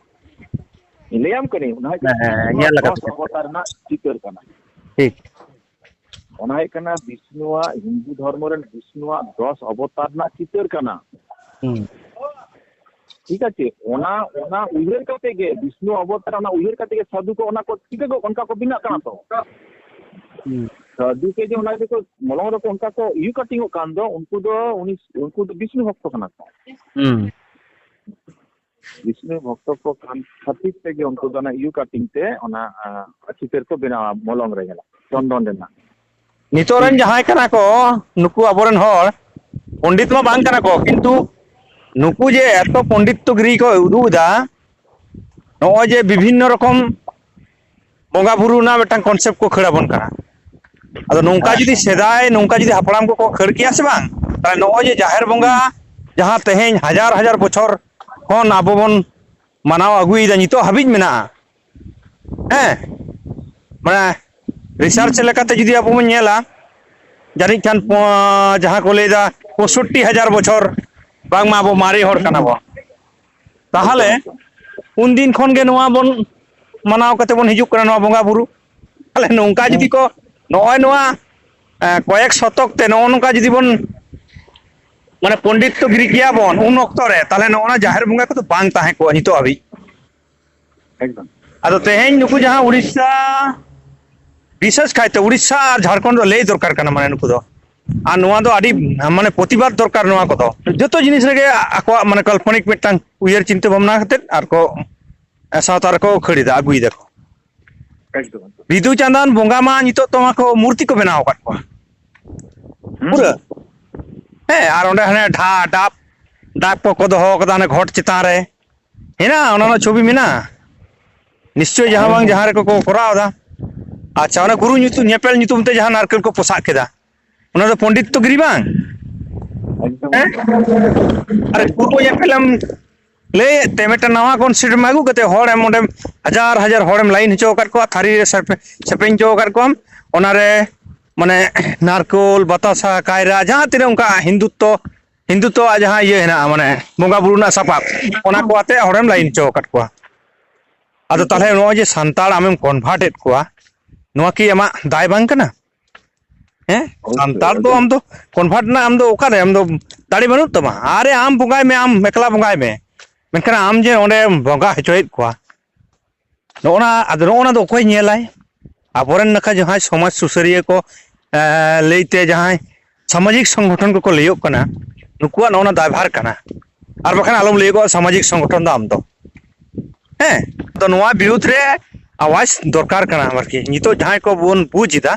ᱤᱧ ᱞᱟᱹᱭᱟᱢ ᱠᱟᱹᱱᱟᱹᱧ, ᱚᱱᱟ ᱦᱩᱭᱩᱜ ᱦᱮᱸ, ᱠᱟᱱᱟ ᱦᱮᱸ, ᱵᱤᱥᱱᱩᱣᱟᱜ ᱧᱮᱞ ᱟᱠᱟᱫ ᱫᱚᱥ ᱠᱚᱣᱟ᱾ ᱚᱵᱚᱛᱟᱨ ᱨᱮᱱᱟᱜ ᱪᱤᱛᱟᱹᱨ ᱠᱟᱱᱟ᱾ ᱴᱷᱤᱠ᱾ ᱚᱱᱟ ᱦᱩᱭᱩᱜ ᱠᱟᱱᱟ ᱵᱤᱥᱱᱩᱣᱟᱜ ᱦᱤᱱᱫᱩ ᱫᱷᱚᱨᱢᱚ ᱨᱮᱱ ᱵᱤᱥᱱᱩᱣᱟᱜ ᱫᱚᱥ ᱚᱵᱚᱛᱟᱨ ᱨᱮᱱᱟᱜ ᱪᱤᱛᱟᱹᱨ ᱠᱟᱱᱟ᱾ ᱦᱩᱸ᱾ ᱴᱷᱤᱠ ᱟᱪᱷᱮ, ᱚᱱᱟ, ᱚᱱᱟ ᱩᱭᱦᱟᱹᱨ ᱠᱟᱛᱮ ᱜᱮ, ᱵᱤᱥᱱᱩ ᱚᱵᱚᱛᱟᱨ, ᱚᱱᱟ ᱩᱭᱦᱟᱹᱨ ᱠᱟᱛᱮ ᱜᱮ ᱥᱟᱫᱷᱩ ᱠᱚ ᱚᱱᱟ ᱠᱚ ᱪᱤᱠᱟᱹ ᱠᱚ, ᱚᱱᱠᱟ ᱠᱚ ᱵᱮᱱᱟᱜ ᱠᱟᱱᱟ ᱛᱚ᱾ ᱦᱩᱸ᱾ ᱥᱟᱫᱷᱩ ᱠᱚ ᱡᱮ ᱚᱱᱟ ᱡᱮ ᱠᱚ ᱢᱚᱞᱚᱝ ᱨᱮᱠᱚ ᱚᱱᱠᱟ ᱠᱚ ᱤᱭᱩ ᱠᱟᱴᱤᱝ ᱚᱜ ᱠᱟᱱ ᱫᱚ, ᱩᱱᱠᱩ ᱫᱚ ᱩᱱᱤ, ᱩᱱᱠᱩ ᱫᱚ ᱵᱤᱥᱱᱩ ᱵᱷᱚᱠᱛᱚ ᱠᱟᱱᱟ ᱠᱚ᱾ ᱦᱩᱸ᱾ ᱵᱤᱥᱱᱩ ᱵᱷᱚᱠᱛᱚ ᱠᱚ ᱠᱟᱱ ᱠᱷᱟᱹᱛᱤᱨ ᱛᱮᱜᱮ ᱩᱱᱠᱩ ᱫᱚ ᱚᱱᱟ ᱤᱭᱩ ᱠᱟᱴᱤᱝ ᱛᱮ ᱚᱱᱟ, ᱟ, ᱪᱤᱛᱟᱹᱨ ᱠᱚ ᱵᱮᱱᱟᱣᱟ ᱢᱚᱞᱚᱝ ᱨᱮ ᱧᱮᱞᱟ, ᱪᱚᱱᱫᱚᱱ ᱨᱮᱱᱟᱜ᱾ ᱱᱤᱛᱚᱜ ᱨᱮᱱ ᱡᱟᱦᱟᱸᱭ ᱠᱟᱱᱟ ᱠᱚ, ᱱᱩᱠᱩ ᱟᱵᱚᱨᱮᱱ ᱦᱚᱲ, ᱯᱚᱱᱰᱤᱛ ᱢᱟ ᱵᱟᱝ ᱠᱟᱱᱟ ᱠᱚ, ᱠᱤᱱᱛᱩ ᱱᱩᱠᱩ ᱡᱮ ᱮᱛᱚ ᱯᱚᱱᱰᱤᱛ ᱜᱤᱨᱤ ᱠᱚ ᱩᱫᱩᱜ ᱮᱫᱟ, ᱱᱚᱜᱼᱚᱭ ᱡᱮ ᱵᱤᱵᱷᱤᱱᱱᱚ ᱨᱚᱠᱚᱢ ᱵᱚᱸᱜᱟ ᱵᱩᱨᱩ ᱨᱮᱱᱟᱜ ᱢᱤᱫᱴᱟᱝ ᱠᱚᱱᱥᱮᱯᱴ ᱠᱚ ᱠᱷᱟᱹᱲ ᱟᱵᱚᱱ ᱠᱟᱱᱟ᱾ ᱟᱫᱚ ᱱᱚᱝᱠᱟ ᱦᱮᱸ, ᱡᱩᱫᱤ ᱦᱮᱸ᱾ ᱥᱮᱫᱟᱭ ᱱᱚᱝᱠᱟ ᱡᱩᱫᱤ ᱦᱟᱯᱲᱟᱢ ᱠᱚᱠᱚ ᱠᱷᱟᱹᱲ ᱠᱮᱭᱟ ᱥᱮ ᱵᱟᱝ, ᱛᱟᱦᱞᱮ ᱱᱚᱜᱼᱚᱭ ᱡᱮ ᱡᱟᱦᱮᱨ ᱵᱚᱸᱜᱟ ᱦᱩᱸ᱾ ᱡᱟᱦᱟᱸ ᱛᱮᱦᱮᱧ ᱦᱟᱡᱟᱨ ᱦᱟᱡᱟᱨ ᱵᱚᱪᱷᱚᱨ ᱠᱷᱚᱱ ᱟᱵᱚ ᱵᱚᱱ ᱢᱟᱱᱟᱣ ᱟᱹᱜᱩᱭᱮᱫᱟ, ᱱᱤᱛᱚᱜ ᱦᱟᱹᱵᱤᱡ ᱢᱮᱱᱟᱜᱼᱟ᱾ ᱦᱮᱸ, ᱢᱟᱱᱮ ᱨᱤᱥᱟᱨᱪ ᱦᱩᱸ᱾ ᱞᱮᱠᱟᱛᱮ ᱡᱩᱫᱤ ᱟᱵᱚ ᱵᱚᱱ ᱧᱮᱞᱟ, ᱡᱟᱹᱱᱤᱡ ᱠᱷᱟᱱ ᱯᱚ-, ᱡᱟᱦᱟᱸ ᱠᱚ ᱞᱟᱹᱭᱫᱟ ᱯᱚᱸᱭᱥᱚᱴᱴᱤ ᱦᱟᱡᱟᱨ ᱵᱚᱪᱷᱚᱨ, ᱵᱟᱝᱢᱟ ᱟᱵᱚ ᱢᱟᱨᱮ ᱦᱚᱲ ᱦᱩᱸ, ᱠᱟᱱᱟ ᱦᱩᱸ᱾ ᱵᱚᱱ᱾ ᱮᱠᱫᱚᱢ, ᱛᱟᱦᱚᱞᱮ ᱮᱠᱫᱚᱢ᱾ ᱩᱱᱫᱤᱱ ᱠᱷᱚᱱ ᱜᱮ ᱱᱚᱣᱟ ᱵᱚᱱ ᱢᱟᱱᱟᱣ ᱠᱟᱛᱮ ᱵᱚᱱ ᱦᱤᱡᱩᱜ ᱠᱟᱱᱟ ᱱᱚᱣᱟ ᱵᱚᱸᱜᱟ ᱵᱩᱨᱩ᱾ ᱛᱟᱦᱚᱞᱮ ᱱᱚᱝᱠᱟ ᱦᱩᱸ᱾ ᱡᱩᱫᱤ ᱠᱚ ᱱᱚᱜᱼᱚᱭ ᱱᱚᱣᱟ, ᱮ, ᱠᱚᱭᱮᱠ ᱥᱚᱛᱚᱠ ᱛᱮ ᱱᱚᱜᱼᱚ ᱱᱚᱝᱠᱟ ᱡᱩᱫᱤ ᱵᱚᱱ ᱢᱟᱱᱮ ᱯᱚᱱᱰᱤᱛ ᱛᱚ ᱜᱤᱨᱤ ᱜᱮᱭᱟ ᱵᱚᱱ ᱩᱱ ᱚᱠᱛᱚ ᱨᱮ, ᱛᱟᱦᱚᱞᱮ ᱱᱚᱜᱼᱚ ᱱᱟ ᱡᱟᱦᱮᱨ ᱵᱚᱸᱜᱟ ᱠᱚᱫᱚ ᱵᱟᱝ ᱛᱟᱦᱮᱸ ᱠᱚᱜᱼᱟ ᱱᱤᱛᱚᱜ ᱦᱟᱹᱵᱤᱡ᱾ ᱮᱠᱫᱚᱢ᱾ ᱟᱫᱚ ᱛᱮᱦᱮᱧ ᱱᱩᱠᱩ ᱡᱟᱦᱟᱸ ᱩᱲᱤᱥᱥᱟ, ᱵᱤᱥᱮᱥ ᱠᱟᱭᱛᱮ ᱩᱲᱤᱥᱥᱟ ᱟᱨ ᱡᱷᱟᱲᱠᱷᱚᱸᱰ ᱫᱚ ᱞᱟᱹᱭ ᱫᱚᱨᱠᱟᱨ ᱠᱟᱱᱟ, ᱢᱟᱱᱮ ᱱᱩᱠᱩ ᱫᱚ᱾ ᱟᱨ ᱱᱚᱣᱟ ᱫᱚ ᱟᱹᱰᱤ, ᱦᱩᱸ᱾ ᱢᱟᱱᱮ ᱯᱨᱚᱛᱤᱵᱟᱫ ᱫᱚᱨᱠᱟᱨ ᱱᱚᱣᱟ ᱠᱚᱫᱚ᱾ ᱡᱚᱛᱚ ᱡᱤᱱᱤᱥ ᱨᱮᱜᱮ ᱟᱠᱚᱣᱟᱜ ᱢᱟᱱᱮ ᱠᱟᱞᱯᱚᱱᱤᱠ ᱢᱤᱫᱴᱟᱝ ᱩᱭᱦᱟᱹᱨ ᱪᱤᱱᱛᱟᱹ ᱵᱷᱟᱵᱽᱱᱟ ᱠᱟᱛᱮᱫ ᱟᱨ ᱠᱚ, ᱮ, ᱥᱟᱶᱛᱟ ᱨᱮᱠᱚ ᱠᱷᱟᱹᱲ ᱮᱫᱟ, ᱟᱹᱜᱩᱭ ᱫᱟᱠᱚ᱾ ᱮᱠᱫᱚᱢ, ᱮᱠᱫᱚᱢ᱾ ᱵᱤᱫᱩ ᱪᱟᱸᱫᱟᱱ ᱵᱚᱸᱜᱟ ᱢᱟ ᱱᱤᱛᱚᱜ ᱛᱚ ᱢᱟ ᱠᱚ ᱢᱩᱨᱛᱤ ᱠᱚ ᱵᱮᱱᱟᱣ ᱟᱠᱟᱫ ᱠᱚᱣᱟ᱾ ᱦᱩᱸ᱾ ᱯᱩᱨᱟᱹ᱾ ᱦᱮᱸ, ᱟᱨ ᱚᱸᱰᱮ ᱦᱟᱱᱮ ᱰᱷᱟ-, ᱰᱟᱵ, ᱰᱟᱵ ᱠᱚᱠᱚ ᱫᱚᱦᱚ ᱠᱟᱫᱟ ᱦᱟᱱᱮ ᱜᱷᱚᱴ ᱪᱮᱛᱟᱱ ᱨᱮ᱾ ᱦᱮᱱᱟᱜᱼᱟ, ᱚᱱᱟ ᱨᱮᱱᱟᱜ ᱪᱷᱚᱵᱤ ᱢᱮᱱᱟᱜᱼᱟ᱾ ᱱᱤᱥᱪᱳᱭ ᱡᱟᱦᱟᱸ ᱦᱮᱸ, ᱵᱟᱝ ᱦᱮᱸ᱾ ᱡᱟᱦᱟᱸ ᱨᱮᱠᱚ ᱠᱚ ᱠᱚᱨᱟᱣ ᱮᱫᱟ᱾ ᱟᱪᱪᱷᱟ, ᱚᱱᱟ ᱜᱩᱨᱩ ᱧᱩᱛᱩᱢ, ᱧᱮᱯᱮᱞ ᱧᱩᱛᱩᱢ ᱛᱮ ᱡᱟᱦᱟᱸ ᱱᱟᱨᱠᱮᱞ ᱠᱚ ᱯᱚᱥᱟᱜ ᱠᱮᱫᱟ, ᱚᱱᱟ ᱫᱚ ᱯᱚᱱᱰᱤᱛ ᱛᱚ ᱜᱤᱨᱤ ᱵᱟᱝ? ᱮᱠᱫᱚᱢ᱾ ᱦᱮᱸ? ᱟᱨ ᱜᱩᱨᱩ ᱧᱮᱯᱮᱞᱮᱢ ᱞᱟᱹᱭᱮᱫ ᱛᱮ ᱢᱤᱫᱴᱟᱝ ᱱᱟᱣᱟ concept ᱮᱢ ᱟᱹᱜᱩ ᱠᱟᱛᱮ ᱦᱚᱲᱮᱢ ᱚᱸᱰᱮᱢ ᱦᱟᱡᱟᱨ ᱦᱟᱡᱟᱨ ᱦᱚᱲᱮᱢ line ᱦᱚᱪᱚ ᱟᱠᱟᱫ ᱠᱚᱣᱟ, ᱛᱷᱟᱹᱨᱤ ᱨᱮ ᱥᱮᱯᱮ-, ᱥᱮᱯᱮᱧ ᱦᱚᱪᱚ ᱟᱠᱟᱫ ᱠᱚᱣᱟᱢ, ᱚᱱᱟᱨᱮ ᱢᱟᱱᱮ ᱱᱟᱨᱠᱳᱞ, ᱵᱟᱛᱟᱥᱟ, ᱠᱟᱭᱨᱟ, ᱡᱟᱦᱟᱸ ᱛᱤᱱᱟᱹᱜ ᱚᱱᱠᱟ ᱦᱤᱱᱫᱩᱛᱛᱚ, ᱦᱤᱱᱫᱩᱛᱛᱚᱣᱟᱜ ᱡᱟᱦᱟᱸ ᱤᱭᱟᱹ ᱦᱮᱱᱟᱜᱼᱟ, ᱢᱟᱱᱮ ᱵᱚᱸᱜᱟ ᱵᱩᱨᱩ ᱨᱮᱱᱟᱜ ᱥᱟᱯᱟᱵ, ᱚᱱᱟ ᱠᱚ ᱟᱛᱮ ᱦᱚᱲᱮᱢ line ᱦᱚᱪᱚ ᱟᱠᱟᱫ ᱠᱚᱣᱟ᱾ ᱟᱫᱚ ᱛᱟᱦᱚᱞᱮ ᱱᱚᱜᱼᱚᱭ ᱡᱮ ᱥᱟᱱᱛᱟᱲ ᱟᱢᱮᱢ convert ᱮᱫ ᱠᱚᱣᱟ, ᱱᱚᱣᱟ ᱠᱤ ᱟᱢᱟᱜ ᱫᱟᱭ ᱵᱟᱝ ᱠᱟᱱᱟ? ᱦᱮᱸ? ᱚᱵᱚᱥᱥᱳᱭ, ᱥᱟᱱᱛᱟᱲ ᱫᱚ ᱟᱢ ᱫᱚ convert ᱨᱮᱱᱟᱜ ᱟᱢ ᱫᱚ ᱚᱠᱟᱨᱮ ᱟᱢ ᱫᱚ ᱫᱟᱲᱮ ᱵᱟᱹᱱᱩᱜ ᱛᱟᱢᱟ? ᱟᱨᱮ ᱟᱢ ᱵᱚᱸᱜᱟᱭ ᱢᱮ, ᱟᱢ ᱮᱠᱞᱟ ᱵᱚᱸᱜᱟᱭ ᱢᱮ᱾ ᱢᱮᱱᱠᱷᱟᱱ ᱟᱢ ᱡᱮ ᱚᱸᱰᱮᱢ ᱵᱚᱸᱜᱟ ᱦᱚᱪᱚᱭᱮᱫ ᱠᱚᱣᱟ, ᱱᱚᱜᱼᱚ ᱱᱟ, ᱟᱫᱚ ᱱᱚᱜᱼᱚ ᱱᱟ ᱫᱚ ᱚᱠᱚᱭ ᱧᱮᱞᱟᱭ? ᱟᱵᱚᱨᱮᱱ ᱱᱟᱠᱷᱟ ᱡᱟᱦᱟᱸᱭ ᱥᱚᱢᱟᱡᱽ ᱥᱩᱥᱟᱹᱨᱤᱭᱟᱹ ᱠᱚ, ᱮ, ᱞᱟᱹᱭᱛᱮ ᱡᱟᱦᱟᱸᱭ ᱥᱟᱢᱟᱡᱤᱠ ᱥᱚᱝᱜᱚᱴᱷᱚᱱ ᱠᱚᱠᱚ ᱞᱟᱹᱭᱚᱜ ᱠᱟᱱᱟ, ᱱᱩᱠᱩᱣᱟᱜ ᱱᱚᱜᱼᱚ ᱱᱟ ᱫᱟᱭᱵᱷᱟᱨ ᱠᱟᱱᱟ᱾ ᱟᱨ ᱵᱟᱠᱷᱟᱱ ᱟᱞᱚᱢ ᱞᱟᱹᱭᱚᱜᱼᱟ ᱥᱟᱢᱟᱡᱤᱠ ᱥᱚᱝᱜᱚᱴᱷᱚᱱ ᱫᱚ ᱟᱢ ᱫᱚ᱾ ᱦᱮᱸ, ᱛᱚ ᱱᱚᱣᱟ ᱵᱤᱨᱩᱫᱽ ᱨᱮ ᱟᱣᱟᱡᱽ ᱫᱚᱨᱠᱟᱨ ᱠᱟᱱᱟ ᱟᱨᱠᱤ᱾ ᱱᱤᱛᱚᱜ ᱡᱟᱦᱟᱸᱭ ᱠᱚᱵᱚᱱ ᱵᱩᱡᱽ ᱮᱫᱟ,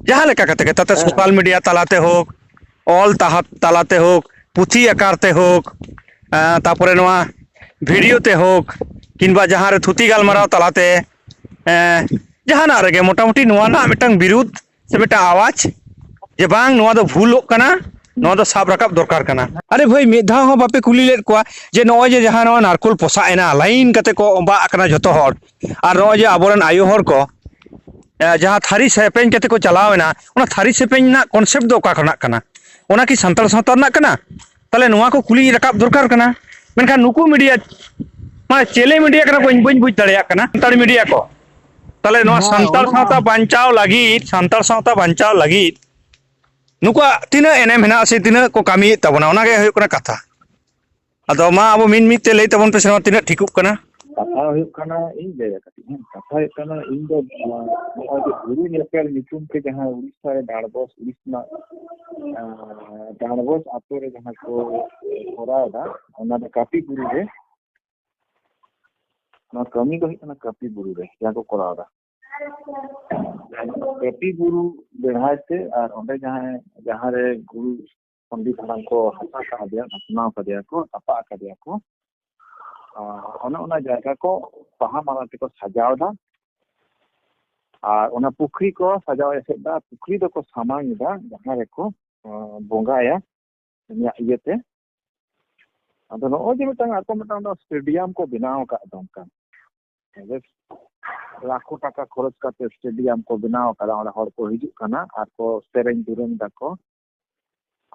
ᱡᱟᱦᱟᱸ ᱞᱮᱠᱟ ᱠᱟᱛᱮ ᱜᱮ, ᱛᱟᱛᱮ ᱦᱮᱸ᱾ Social media ᱛᱟᱞᱟᱛᱮ ᱦᱳᱠ, ᱚᱞ ᱛᱟᱦᱟ-, ᱛᱟᱞᱟᱛᱮ ᱦᱳᱠ, ᱯᱩᱛᱷᱤ ᱟᱠᱟᱨ ᱛᱮ ᱦᱳᱠ, ᱮᱸ, ᱛᱟᱯᱚᱨᱮ ᱱᱚᱣᱟ video ᱛᱮ ᱦᱳᱠ, ᱠᱤᱝᱵᱟ ᱡᱟᱦᱟᱸ ᱨᱮ ᱛᱷᱩᱛᱤ ᱜᱟᱞᱢᱟᱨᱟᱣ ᱛᱟᱞᱟᱛᱮ, ᱮᱸ, ᱡᱟᱦᱟᱱᱟᱜ ᱨᱮᱜᱮ ᱢᱚᱴᱟᱢᱩᱴᱤ ᱱᱚᱣᱟ ᱨᱮᱱᱟᱜ ᱢᱤᱫᱴᱟᱝ ᱵᱤᱨᱩᱫᱽ ᱥᱮ ᱢᱤᱫᱴᱟᱝ ᱟᱣᱟᱡᱽ ᱡᱮ ᱵᱟᱝ, ᱱᱚᱣᱟ ᱫᱚ ᱵᱷᱩᱞᱚᱜ ᱠᱟᱱᱟ, ᱱᱚᱣᱟ ᱫᱚ ᱥᱟᱵ ᱨᱟᱠᱟᱵ ᱫᱚᱨᱠᱟᱨ ᱠᱟᱱᱟ᱾ ᱟᱨᱮ ᱵᱷᱟᱹᱭ, ᱢᱤᱫ ᱫᱷᱟᱣ ᱦᱚᱸ ᱵᱟᱯᱮ ᱠᱩᱞᱤ ᱞᱮᱫ ᱠᱚᱣᱟ ᱡᱮ ᱱᱚᱜᱼᱚᱭ ᱡᱮ ᱡᱟᱦᱟᱸ ᱱᱚᱣᱟ ᱱᱟᱨᱠᱳᱞ ᱯᱚᱥᱟᱜ ᱮᱱᱟ, line ᱠᱟᱛᱮ ᱠᱚ ᱚᱵᱟᱜ ᱟᱠᱟᱱᱟ ᱡᱷᱚᱛᱚ ᱦᱚᱲ, ᱟᱨ ᱱᱚᱜᱼᱚᱭ ᱡᱮ ᱟᱵᱚᱨᱮᱱ ᱟᱭᱳ ᱦᱚᱲ ᱠᱚ, ᱮ, ᱡᱟᱦᱟᱸ ᱛᱷᱟᱹᱨᱤ ᱥᱮᱯᱮᱧ ᱠᱟᱛᱮ ᱠᱚ ᱪᱟᱞᱟᱣ ᱮᱱᱟ, ᱚᱱᱟ ᱛᱷᱟᱹᱨᱤ ᱥᱮᱯᱮᱧ ᱨᱮᱱᱟᱜ concept ᱫᱚ ᱚᱠᱟ ᱠᱷᱚᱱᱟᱜ ᱠᱟᱱᱟ? ᱚᱱᱟ ᱠᱤ ᱥᱟᱱᱛᱟᱲ ᱥᱟᱶᱛᱟ ᱨᱮᱱᱟᱜ ᱠᱟᱱᱟ? ᱛᱟᱦᱞᱮ ᱱᱚᱣᱟ ᱠᱚ ᱠᱩᱞᱤ ᱨᱟᱠᱟᱵ ᱫᱚᱨᱠᱟᱨ ᱠᱟᱱᱟ᱾ ᱢᱮᱱᱠᱷᱟᱱ ᱱᱩᱠᱩ media, ᱢᱟᱱᱮ ᱪᱮᱞᱮ media ᱠᱟᱱᱟ ᱠᱚ, ᱤᱧ ᱵᱟᱹᱧ ᱵᱩᱡᱽ ᱫᱟᱲᱮᱭᱟᱜ ᱠᱟᱱᱟ, ᱥᱟᱱᱛᱟᱲ media ᱠᱚ᱾ ᱛᱟᱦᱞᱮ ᱱᱚᱣᱟ ᱦᱮᱸ, ᱥᱟᱱᱛᱟᱲ ᱚᱱᱟ ᱥᱟᱶᱛᱟ ᱵᱟᱧᱪᱟᱣ ᱞᱟᱹᱜᱤᱫ, ᱥᱟᱱᱛᱟᱲ ᱥᱟᱶᱛᱟ ᱵᱟᱧᱪᱟᱣ ᱞᱟᱹᱜᱤᱫ ᱱᱩᱠᱩᱣᱟᱜ ᱛᱤᱱᱟᱹᱜ ᱮᱱᱮᱢ ᱦᱮᱱᱟᱜᱼᱟ ᱥᱮ ᱛᱤᱱᱟᱹᱜ ᱠᱚ ᱠᱟᱹᱢᱤᱭᱮᱫ ᱛᱟᱵᱚᱱᱟ, ᱚᱱᱟ ᱜᱮ ᱦᱩᱭᱩᱜ ᱠᱟᱱᱟ ᱠᱟᱛᱷᱟ᱾ ᱟᱫᱚ ᱢᱟ ᱟᱵᱚ ᱢᱤᱫ ᱢᱤᱫ ᱛᱮ ᱞᱟᱹᱭ ᱛᱟᱵᱚᱱ ᱯᱮᱥᱮ, ᱱᱚᱣᱟ ᱛᱤᱱᱟᱹᱜ ᱴᱷᱤᱠᱚᱜ ᱠᱟᱱᱟ? ᱠᱟᱛᱷᱟ ᱦᱩᱭᱩᱜ ᱠᱟᱱᱟ, ᱤᱧ ᱞᱟᱹᱭᱟ ᱠᱟᱹᱴᱤᱡ, ᱦᱮᱸ, ᱠᱟᱛᱷᱟ ᱦᱩᱭᱩᱜ ᱠᱟᱱᱟ, ᱤᱧ ᱫᱚ, ᱟᱸ, ᱱᱚᱜᱼᱚᱭ ᱡᱮ ᱜᱩᱨᱩ ᱧᱮᱯᱮᱞ ᱧᱩᱛᱩᱢ ᱛᱮ ᱡᱟᱦᱟᱸ ᱩᱲᱤᱥᱥᱟ ᱨᱮ ᱰᱟᱸᱰᱵᱚᱥ, ᱩᱲᱤᱥᱥᱟ ᱨᱮᱱᱟᱜ, ᱟᱸ, ᱰᱟᱸᱰᱵᱚᱥ ᱟᱛᱳ ᱨᱮ ᱡᱟᱦᱟᱸ ᱠᱚ ᱠᱚᱨᱟᱣ ᱮᱫᱟ, ᱚᱱᱟ ᱫᱚ ᱠᱟᱹᱯᱤ ᱵᱩᱨᱩ ᱨᱮ, ᱱᱚᱣᱟ ᱠᱟᱹᱢᱤ ᱫᱚ ᱦᱩᱭᱩᱜ ᱠᱟᱱᱟ ᱠᱟᱹᱯᱤ ᱵᱩᱨᱩ ᱨᱮ ᱡᱟᱦᱟᱸ ᱠᱚ ᱠᱚᱨᱟᱣ ᱮᱫᱟ᱾ ᱠᱟᱹᱯᱤ ᱵᱩᱨᱩ ᱵᱮᱲᱦᱟᱭ ᱛᱮ ᱟᱨ ᱚᱸᱰᱮ ᱡᱟᱦᱟᱸᱭ, ᱡᱟᱦᱟᱸ ᱨᱮ ᱜᱩᱨᱩ ᱯᱚᱱᱰᱤᱛ ᱦᱟᱲᱟᱢ ᱠᱚ ᱦᱟᱥᱟ ᱠᱟᱫᱮᱭᱟ, ᱫᱷᱟᱥᱱᱟᱣ ᱠᱟᱫᱮᱭᱟ ᱠᱚ, ᱛᱟᱯᱟ ᱟᱠᱟᱫᱮᱭᱟ ᱠᱚ, ᱟᱨ ᱚᱱᱮ ᱚᱱᱟ ᱡᱟᱭᱜᱟ ᱠᱚ ᱵᱟᱦᱟ ᱢᱟᱞᱟ ᱛᱮᱠᱚ ᱥᱟᱡᱟᱣ ᱮᱫᱟ᱾ ᱟᱨ ᱚᱱᱟ ᱯᱩᱠᱷᱨᱤ ᱠᱚ ᱥᱟᱡᱟᱣ ᱮᱥᱮᱫ ᱮᱫᱟ, ᱯᱩᱠᱷᱨᱤ ᱫᱚᱠᱚ ᱥᱟᱢᱟᱝ ᱮᱫᱟ ᱡᱟᱦᱟᱸ ᱨᱮᱠᱚ, ᱟᱸ, ᱵᱚᱸᱜᱟᱭᱟ ᱩᱱᱤᱭᱟᱜ ᱤᱭᱟᱹᱛᱮ᱾ ᱟᱫᱚ ᱱᱚᱜᱼᱚᱭ ᱡᱮ ᱢᱤᱫᱴᱟᱝ ᱟᱠᱚ ᱢᱤᱫᱴᱟᱝ ᱚᱱᱟ ᱥᱴᱮᱰᱤᱭᱟᱢ ᱠᱚ ᱵᱮᱱᱟᱣ ᱟᱠᱟᱫ ᱫᱚ ᱚᱱᱠᱟ, ᱵᱮᱥ ᱞᱟᱠᱷᱚ ᱴᱟᱠᱟ ᱠᱷᱚᱨᱚᱪ ᱠᱟᱛᱮ ᱥᱴᱮᱰᱤᱭᱟᱢ ᱠᱚ ᱵᱮᱱᱟᱣ ᱟᱠᱟᱫᱟ, ᱚᱸᱰᱮ ᱦᱚᱲ ᱠᱚ ᱦᱤᱡᱩᱜ ᱠᱟᱱᱟ ᱟᱨ ᱠᱚ ᱥᱮᱨᱮᱧ ᱫᱩᱨᱟᱹᱝ ᱫᱟᱠᱚ᱾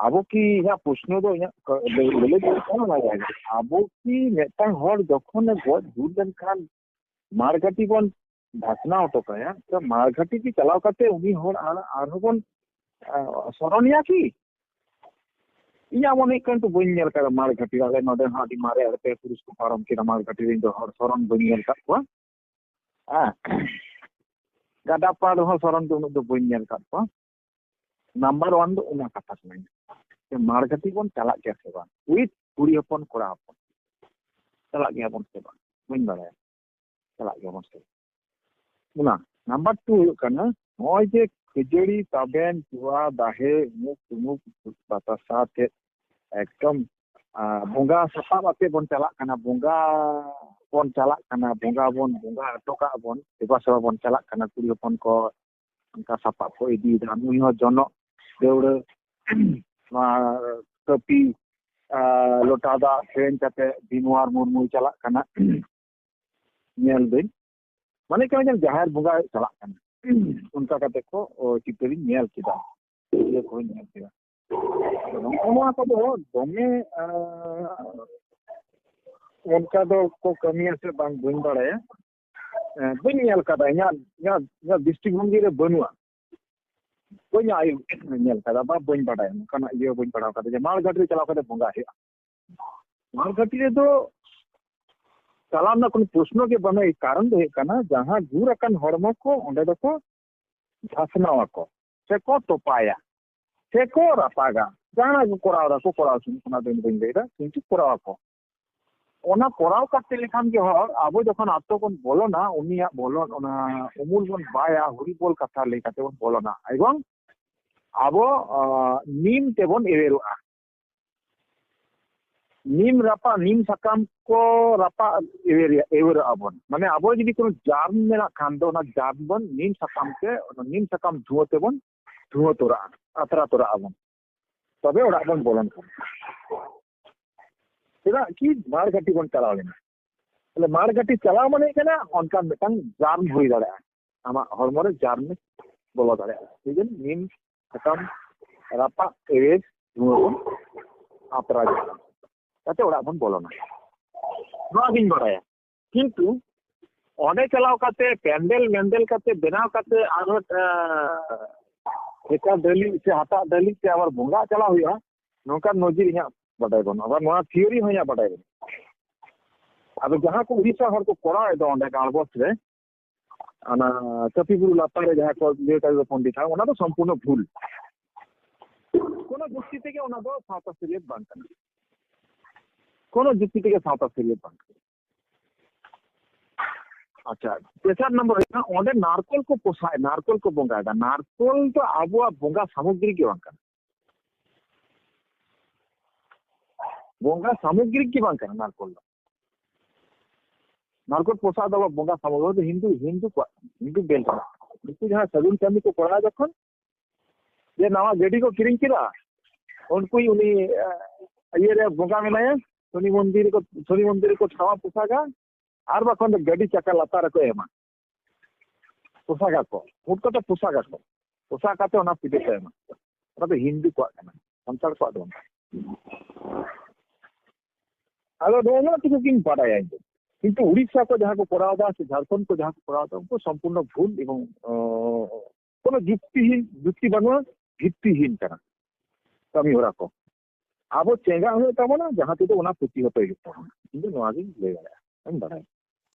ᱟᱵᱚ ᱠᱤ, ᱤᱧᱟᱹᱜ ᱯᱨᱚᱥᱱᱚ ᱫᱚ, ᱤᱧᱟᱹᱜ ᱠᱚ-, ᱞᱟᱹᱭ, ᱞᱟᱹᱞᱟᱹᱭ ᱫᱚ ᱦᱩᱭᱩᱜ ᱠᱟᱱᱟ ᱱᱚᱣᱟ ᱡᱟᱭᱜᱟ ᱨᱮ, ᱟᱵᱚ ᱠᱤ ᱢᱤᱫᱴᱟᱝ ᱦᱚᱲ ᱡᱚᱠᱷᱚᱱᱮ ᱜᱚᱡ ᱜᱩᱨ ᱞᱮᱱᱠᱷᱟᱱ ᱢᱟᱲᱜᱷᱟᱴᱤ ᱵᱚᱱ ᱫᱷᱟᱥᱱᱟ ᱦᱚᱴᱚ ᱠᱟᱭᱟ, ᱛᱚ ᱢᱟᱲᱜᱷᱟᱴᱤ ᱠᱤ ᱪᱟᱞᱟᱣ ᱠᱟᱛᱮ ᱩᱱᱤ ᱦᱚᱲ ᱟᱨ, ᱟᱨᱦᱚᱸ ᱵᱚᱱ, ᱟ, ᱥᱚᱨᱚᱱᱮᱭᱟ ᱠᱤ? ᱤᱧᱟᱹᱜ ᱢᱚᱱᱮ ᱦᱩᱭᱩᱜ ᱠᱟᱱ ᱛᱚ ᱵᱟᱹᱧ ᱧᱮᱞ ᱠᱟᱫᱟ ᱢᱟᱲᱜᱷᱟᱴᱤ᱾ ᱟᱞᱮ ᱱᱚᱰᱮ ᱦᱚᱸ ᱟᱹᱰᱤ ᱢᱟᱨᱮ ᱟᱲᱮ ᱯᱮ ᱯᱩᱨᱩᱥ ᱠᱚ ᱯᱟᱨᱚᱢ ᱠᱮᱫᱟ ᱢᱟᱲᱜᱷᱟᱴᱤ ᱨᱮ, ᱤᱧ ᱫᱚ ᱦᱚᱲ ᱥᱚᱨᱚᱱ ᱵᱟᱹᱧ ᱧᱮᱞ ᱠᱟᱫ ᱠᱚᱣᱟ᱾ ᱦᱮᱸ᱾ ᱜᱟᱰᱟ ᱯᱟᱲ ᱨᱮᱦᱚᱸ ᱥᱚᱨᱚᱱ ᱫᱚ ᱩᱱᱟᱹᱜ ᱫᱚ ᱵᱟᱹᱧ ᱧᱮᱞ ᱠᱟᱫ ᱠᱚᱣᱟ᱾ ᱱᱟᱢᱵᱟᱨ ᱳᱣᱟᱱ ᱫᱚ ᱚᱱᱟ ᱠᱟᱛᱷᱟ ᱠᱟᱱᱟ᱾ ᱡᱮ ᱢᱟᱲᱜᱷᱟᱴᱤ ᱵᱚᱱ ᱪᱟᱞᱟᱜ ᱜᱮᱭᱟ ᱥᱮ ᱵᱟᱝ? ᱩᱭᱤᱛᱷ ᱠᱩᱲᱤ ᱦᱚᱯᱚᱱ, ᱠᱚᱲᱟ ᱦᱚᱯᱚᱱ᱾ ᱪᱟᱞᱟᱜ ᱜᱮᱭᱟ ᱵᱚᱱ ᱥᱮ ᱵᱟᱝ? ᱵᱟᱹᱧ ᱵᱟᱲᱟᱭᱟ᱾ ᱪᱟᱞᱟᱜ ᱜᱮᱭᱟ ᱵᱚᱱ ᱥᱮ ᱵᱟᱝ? ᱚᱱᱟ᱾ ᱱᱟᱢᱵᱟᱨ ᱴᱩ ᱦᱩᱭᱩᱜ ᱠᱟᱱᱟ, ᱱᱚᱜᱼᱚᱭ ᱡᱮ ᱠᱷᱟᱹᱡᱟᱹᱲᱤ, ᱛᱟᱵᱮᱱ, ᱪᱩᱣᱟ, ᱫᱟᱦᱮ, ᱩᱢᱩᱠ ᱛᱩᱢᱩᱠ, ᱵᱟᱛᱟᱥᱟ ᱟᱛᱮᱫ, ᱮᱠᱫᱚᱢ, ᱟ, ᱵᱚᱸᱜᱟ ᱥᱟᱯᱟᱵ ᱟᱛᱮᱫ ᱵᱚᱱ ᱪᱟᱞᱟᱜ ᱠᱟᱱᱟ, ᱵᱚᱸᱜᱟ ᱵᱚᱱ ᱪᱟᱞᱟᱜ ᱠᱟᱱᱟ, ᱵᱚᱸᱜᱟ ᱵᱚᱱ ᱵᱚᱸᱜᱟ ᱦᱚᱴᱚ ᱠᱟᱜ ᱵᱚᱱ, ᱫᱮᱵᱟ ᱥᱮᱵᱟ ᱵᱚᱱ ᱪᱟᱞᱟᱜ ᱠᱟᱱᱟ, ᱠᱩᱲᱤ ᱦᱚᱯᱚᱱ ᱠᱚ ᱚᱱᱠᱟ ᱥᱟᱯᱟᱵ ᱠᱚ ᱤᱫᱤᱭᱮᱫᱟ, ᱱᱩᱭ ᱦᱚᱸ ᱡᱚᱱᱚᱜ, ᱫᱟᱹᱣᱲᱟᱹ, ᱱᱚᱣᱟ ᱠᱟᱹᱯᱤ, ᱟ, ᱞᱚᱴᱟ ᱫᱟᱜ ᱴᱷᱮᱱ ᱠᱟᱛᱮ ᱵᱤᱱᱣᱟᱨ ᱢᱩᱨᱢᱩᱭ ᱪᱟᱞᱟᱜ ᱠᱟᱱᱟ᱾ ᱧᱮᱞ ᱫᱟᱹᱧ, ᱢᱟᱱᱮ ᱠᱟᱱᱟ ᱡᱮ ᱡᱟᱦᱮᱨ ᱵᱚᱸᱜᱟ ᱪᱟᱞᱟᱜ ᱠᱟᱱᱟ, ᱚᱱᱠᱟ ᱠᱟᱛᱮ ᱠᱚ, ᱚ, ᱪᱤᱛᱟᱹᱨᱤᱧ ᱧᱮᱞ ᱠᱮᱫᱟ, ᱤᱭᱟᱹ ᱠᱚᱦᱚᱸᱧ ᱧᱮᱞ ᱠᱮᱫᱟ᱾ ᱟᱫᱚ ᱱᱚᱜᱼᱚ ᱱᱚᱣᱟ ᱠᱚᱫᱚ ᱫᱚᱢᱮ, ᱟ, ᱚᱱᱠᱟ ᱫᱚ ᱠᱚ ᱠᱟᱹᱢᱤᱭᱟ ᱥᱮ ᱵᱟᱝ ᱵᱟᱹᱧ ᱵᱟᱲᱟᱭᱟ᱾ ᱮ, ᱵᱟᱹᱧ ᱧᱮᱞ ᱠᱟᱫᱟ, ᱤᱧᱟᱹᱜ, ᱤᱧᱟᱹᱜ, ᱤᱧᱟᱹᱜ ᱫᱨᱤᱥᱴᱤᱵᱷᱚᱝᱜᱤ ᱨᱮ ᱵᱟᱹᱱᱩᱜᱼᱟ᱾ ᱵᱟᱹᱧ ᱟᱭ-, ᱧᱮᱞ ᱠᱟᱫᱟ ᱵᱟ ᱵᱟᱹᱧ ᱵᱟᱲᱟᱭᱟ, ᱱᱚᱝᱠᱟᱱᱟᱜ ᱤᱭᱟᱹ ᱵᱟᱹᱧ ᱯᱟᱲᱦᱟᱣ ᱠᱟᱫᱟ ᱡᱮ ᱢᱟᱲᱜᱷᱟᱴ ᱨᱮ ᱪᱟᱞᱟᱣ ᱠᱟᱛᱮ ᱵᱚᱸᱜᱟ ᱦᱩᱭᱩᱜᱼᱟ᱾ ᱢᱟᱲᱜᱷᱟᱴ ᱨᱮᱫᱚ ᱪᱟᱞᱟᱣ ᱨᱮᱱᱟᱜ ᱠᱳᱱᱳ ᱯᱨᱚᱥᱱᱚ ᱜᱮ ᱵᱟᱹᱱᱩᱜᱼᱟ᱾ ᱮᱭ ᱠᱟᱨᱚᱱ ᱫᱚ ᱦᱩᱭᱩᱜ ᱠᱟᱱᱟ, ᱡᱟᱦᱟᱸ ᱜᱩᱨ ᱟᱠᱟᱱ ᱦᱚᱲᱢᱚ ᱠᱚ ᱚᱸᱰᱮ ᱫᱚᱠᱚ ᱫᱷᱟᱥᱱᱟᱣ ᱟᱠᱚ, ᱥᱮᱠᱚ ᱛᱚᱯᱟᱭᱟ, ᱥᱮᱠᱚ ᱨᱟᱯᱟᱜᱟ, ᱡᱟᱦᱟᱱᱟᱜ ᱜᱮ ᱠᱚᱨᱟᱣ ᱫᱟᱠᱚ, ᱠᱚᱨᱟᱣ ᱦᱚᱪᱚᱱᱤᱡ, ᱚᱱᱟ ᱫᱚ ᱤᱧ ᱵᱟᱹᱧ ᱞᱟᱹᱭᱫᱟ, ᱠᱤᱱᱛᱩ ᱠᱚᱨᱟᱣ ᱟᱠᱚ᱾ ᱚᱱᱟ ᱠᱚᱨᱟᱣ ᱠᱟᱛᱮ ᱞᱮᱠᱷᱟᱱ ᱜᱮ ᱦᱚᱲ, ᱟᱵᱚ ᱡᱚᱠᱷᱚᱱ ᱟᱛᱳ ᱵᱚᱱ ᱵᱚᱞᱚᱱᱟ, ᱩᱱᱤᱭᱟᱜ ᱵᱚᱞᱚᱱ, ᱚᱱᱟ ᱩᱢᱩᱞ ᱵᱚᱱ ᱵᱟᱭᱟ, ᱦᱩᱨᱤ ᱵᱚᱞ ᱠᱟᱛᱷᱟ ᱞᱟᱹᱭ ᱠᱟᱛᱮ ᱵᱚᱱ ᱵᱚᱞᱚᱱᱟ᱾ ᱮᱵᱚᱝ ᱟᱵᱚ, ᱟ, ᱱᱤᱢ ᱛᱮᱵᱚᱱ ᱮᱣᱮᱨᱚᱜᱼᱟ᱾ ᱱᱤᱢ ᱨᱟᱯᱟᱜ, ᱱᱤᱢ ᱥᱟᱠᱟᱢ ᱠᱚ ᱨᱟᱯᱟᱜ ᱮᱣᱮᱨ, ᱮᱣᱮᱨᱚᱜᱼᱟ ᱵᱚᱱ᱾ ᱢᱟᱱᱮ ᱟᱵᱚ ᱡᱩᱫᱤ ᱠᱳᱱᱳ ᱡᱟᱨᱢ ᱢᱮᱱᱟᱜ ᱠᱷᱟᱱ ᱫᱚ ᱚᱱᱟ ᱡᱟᱨᱢ ᱵᱚᱱ ᱱᱤᱢ ᱥᱟᱠᱟᱢ ᱛᱮ, ᱚᱱᱟ ᱱᱤᱢ ᱥᱟᱠᱟᱢ ᱫᱷᱩᱣᱟᱹ ᱛᱮᱵᱚᱱ ᱫᱷᱩᱣᱟᱹ ᱛᱚᱨᱟᱜᱼᱟ, ᱟᱛᱨᱟ ᱛᱚᱨᱟᱜ ᱟᱵᱚᱱ᱾ ᱛᱚᱵᱮ ᱚᱲᱟᱜ ᱵᱚᱱ ᱵᱚᱞᱚᱱ ᱠᱟᱱᱟ᱾ ᱪᱮᱫᱟᱜ ᱠᱤ ᱢᱟᱲ ᱜᱷᱟᱴᱤ ᱵᱚᱱ ᱪᱟᱞᱟᱣ ᱞᱮᱱᱟ᱾ ᱛᱟᱦᱞᱮ ᱢᱟᱲ ᱜᱷᱟᱴᱤ ᱪᱟᱞᱟᱣ ᱢᱟᱱᱮ ᱠᱟᱱᱟ ᱚᱱᱠᱟᱱ ᱢᱤᱫᱴᱟᱝ ᱡᱟᱨᱢ ᱦᱩᱭ ᱫᱟᱲᱮᱭᱟᱜᱼᱟ, ᱟᱢᱟᱜ ᱦᱚᱲᱢᱚ ᱨᱮ ᱡᱟᱨᱢ ᱵᱚᱞᱚ ᱫᱟᱲᱮᱭᱟᱜᱼᱟ᱾ ᱥᱮᱭ ᱡᱚᱱᱱᱚ ᱱᱤᱢ ᱥᱟᱠᱟᱢ ᱨᱟᱯᱟᱜ ᱮᱣᱮᱨ ᱫᱷᱩᱣᱟᱹ ᱵᱚᱱ ᱟᱛᱨᱟ ᱡᱚᱝᱟ, ᱡᱟᱛᱮ ᱚᱲᱟᱜ ᱵᱚᱱ ᱵᱚᱞᱚᱱᱟ᱾ ᱱᱚᱣᱟ ᱜᱤᱧ ᱵᱟᱲᱟᱭᱟ᱾ ᱠᱤᱱᱛᱩ ᱚᱸᱰᱮ ᱪᱟᱞᱟᱣ ᱠᱟᱛᱮ ᱯᱮᱱᱰᱮᱞ ᱢᱮᱱᱰᱮᱞ ᱠᱟᱛᱮ ᱵᱮᱱᱟᱣ ᱠᱟᱛᱮ ᱟᱨᱦᱚᱸ, ᱮᱸ, ᱴᱷᱮᱠᱟ ᱰᱟᱹᱞᱤᱡ ᱥᱮ ᱦᱟᱴᱟᱜ ᱰᱟᱹᱞᱤᱡ ᱛᱮ ᱟᱵᱟᱨ ᱵᱚᱸᱜᱟ ᱪᱟᱞᱟᱣ ᱦᱩᱭᱩᱜᱼᱟ, ᱱᱚᱝᱠᱟᱱ ᱱᱚᱡᱤᱨ ᱤᱧᱟᱹᱜ ᱵᱟᱰᱟᱭ ᱵᱟᱹᱱᱩᱜᱼᱟ᱾ ᱟᱵᱟᱨ ᱱᱚᱣᱟ ᱛᱷᱤᱭᱳᱨᱤ ᱦᱚᱸ ᱤᱧᱟᱹᱜ ᱵᱟᱰᱟᱭ ᱵᱟᱹᱱᱩᱜᱼᱟ᱾ ᱟᱫᱚ ᱡᱟᱦᱟᱸ ᱠᱚ ᱩᱲᱤᱥᱥᱟ ᱦᱚᱲ ᱠᱚ ᱠᱚᱨᱟᱣ ᱮᱫ ᱫᱚ ᱚᱸᱰᱮ ᱜᱟᱲᱵᱚᱥ ᱨᱮ, ᱚᱱᱟ ᱠᱟᱹᱯᱤ ᱵᱩᱨᱩ ᱞᱟᱛᱟᱨ ᱨᱮ ᱡᱟᱦᱟᱸ ᱠᱚ ᱞᱟᱹᱭ ᱠᱟᱫᱟ ᱯᱚᱱᱰᱤᱛ ᱦᱟᱲᱟᱢ, ᱚᱱᱟ ᱫᱚ ᱥᱚᱢᱯᱩᱨᱱᱚ ᱵᱷᱩᱞ᱾ ᱠᱳᱱᱳ ᱡᱩᱠᱛᱤ ᱛᱮᱜᱮ ᱚᱱᱟ ᱫᱚ ᱥᱟᱶᱛᱟ ᱥᱟᱹᱨᱤᱭᱟᱹᱛ ᱵᱟᱝ ᱠᱟᱱᱟ᱾ ᱠᱳᱱᱳ ᱡᱩᱠᱛᱤ ᱛᱮᱜᱮ ᱥᱟᱶᱛᱟ ᱥᱟᱹᱨᱤᱭᱟᱹᱛ ᱵᱟᱝ ᱠᱟᱱᱟ᱾ ᱟᱪᱪᱷᱟ, ᱛᱮᱥᱟᱨ ᱱᱚᱢᱵᱚᱨ ᱦᱩᱭᱩᱜ ᱠᱟᱱᱟ, ᱚᱸᱰᱮ ᱱᱟᱨᱠᱳᱞ ᱠᱚ ᱯᱚᱥᱟᱜ, ᱱᱟᱨᱠᱳᱞ ᱠᱚ ᱵᱚᱸᱜᱟᱭᱮᱫᱟ᱾ ᱱᱟᱨᱠᱳᱞ ᱫᱚ ᱟᱵᱚᱣᱟᱜ ᱵᱚᱸᱜᱟ ᱥᱟᱢᱚᱜᱽᱨᱤ ᱜᱮ ᱵᱟᱝ ᱠᱟᱱᱟ᱾ ᱵᱚᱸᱜᱟ ᱥᱟᱢᱚᱜᱽᱨᱤ ᱜᱮ ᱵᱟᱝ ᱠᱟᱱᱟ ᱱᱟᱨᱠᱳᱞ ᱫᱚ᱾ ᱱᱟᱨᱠᱳᱞ ᱯᱚᱥᱟᱜ ᱫᱚ ᱟᱵᱚᱣᱟᱜ ᱵᱚᱸᱜᱟ ᱥᱟᱢᱚᱜᱽᱨᱤ ᱫᱚ ᱦᱤᱱᱫᱩ, ᱦᱤᱱᱫᱩ ᱠᱚᱣᱟᱜ, ᱦᱤᱱᱫᱩ ᱵᱮᱞ ᱠᱟᱱᱟ᱾ ᱩᱱᱠᱩ ᱡᱟᱦᱟᱸ ᱥᱟᱹᱜᱩᱱ ᱠᱟᱹᱢᱤ ᱠᱚ ᱠᱚᱨᱟᱣ ᱡᱚᱠᱷᱚᱱ, ᱡᱮ ᱱᱟᱣᱟ ᱜᱟᱹᱰᱤ ᱠᱚ ᱠᱤᱨᱤᱧ ᱠᱮᱫᱟ, ᱩᱱᱠᱩ ᱩᱱᱤ, ᱮ, ᱤᱭᱟᱹ ᱨᱮ ᱵᱚᱸᱜᱟ ᱢᱮᱱᱟᱭᱟ, ᱥᱚᱱᱤ ᱢᱚᱱᱫᱤᱨ ᱨᱮᱠᱚ, ᱥᱚᱱᱤ ᱢᱚᱱᱫᱤᱨ ᱨᱮᱠᱚ ᱴᱷᱟᱶᱟ ᱯᱚᱥᱟᱜᱟ, ᱟᱨ ᱵᱟᱠᱷᱟᱱ ᱫᱚ ᱜᱟᱹᱰᱤ ᱪᱟᱠᱟ ᱞᱟᱛᱟᱨ ᱨᱮᱠᱚ ᱮᱢᱟ, ᱯᱚᱥᱟᱜᱟᱠᱚ, ᱢᱩᱴ ᱠᱟᱛᱮ ᱯᱚᱥᱟᱜᱟᱠᱚ, ᱯᱚᱥᱟᱜ ᱠᱟᱛᱮ ᱚᱱᱟ ᱯᱩᱡᱟᱹ ᱠᱚ ᱮᱢᱟ᱾ ᱚᱱᱟ ᱫᱚ ᱦᱤᱱᱫᱩ ᱠᱚᱣᱟᱜ ᱠᱟᱱᱟ, ᱥᱟᱱᱛᱟᱲ ᱠᱚᱣᱟᱜ ᱫᱚ ᱵᱟᱝ ᱠᱟᱱᱟ᱾ ᱟᱫᱚ ᱱᱚᱜᱼᱚ ᱱᱚᱣᱟ ᱴᱩᱠᱩ ᱜᱤᱧ ᱵᱟᱰᱟᱭᱟ ᱤᱧ ᱫᱚ᱾ ᱠᱤᱱᱛᱩ ᱩᱲᱤᱥᱥᱟ ᱠᱚ ᱡᱟᱦᱟᱸ ᱠᱚ ᱠᱚᱨᱟᱣ ᱮᱫᱟ ᱥᱮ ᱡᱷᱟᱲᱠᱷᱚᱸᱰ ᱠᱚ ᱡᱟᱦᱟᱸ ᱠᱚ ᱠᱚᱨᱟᱣ ᱮᱫᱟ, ᱩᱱᱠᱩ ᱥᱚᱢᱯᱩᱨᱱᱚ ᱵᱷᱩᱞ ᱮᱵᱚᱝ, ᱚ, ᱠᱳᱱᱳ ᱡᱩᱠᱛᱤᱦᱤᱱ, ᱡᱩᱠᱛᱤ ᱵᱟᱹᱱᱩᱜᱼᱟ, ᱵᱷᱤᱛᱛᱤᱦᱤᱱ ᱠᱟᱱᱟ ᱠᱟᱹᱢᱤ ᱦᱚᱨᱟ ᱠᱚ᱾ ᱟᱵᱚ ᱪᱮᱸᱜᱷᱟᱜ ᱦᱩᱭᱩᱜ ᱛᱟᱵᱚᱱᱟ, ᱡᱟᱦᱟᱸ ᱛᱮᱫᱚ ᱚᱱᱟ ᱯᱨᱚᱛᱤᱦᱚᱛ ᱦᱩᱭᱩᱜ ᱛᱟᱵᱚᱱᱟ᱾ ᱤᱧ ᱫᱚ ᱱᱚᱣᱟ ᱜᱤᱧ ᱞᱟᱹᱭ ᱫᱟᱲᱮᱭᱟᱜᱼᱟ, ᱤᱧ ᱵᱟᱲᱟᱭᱟ᱾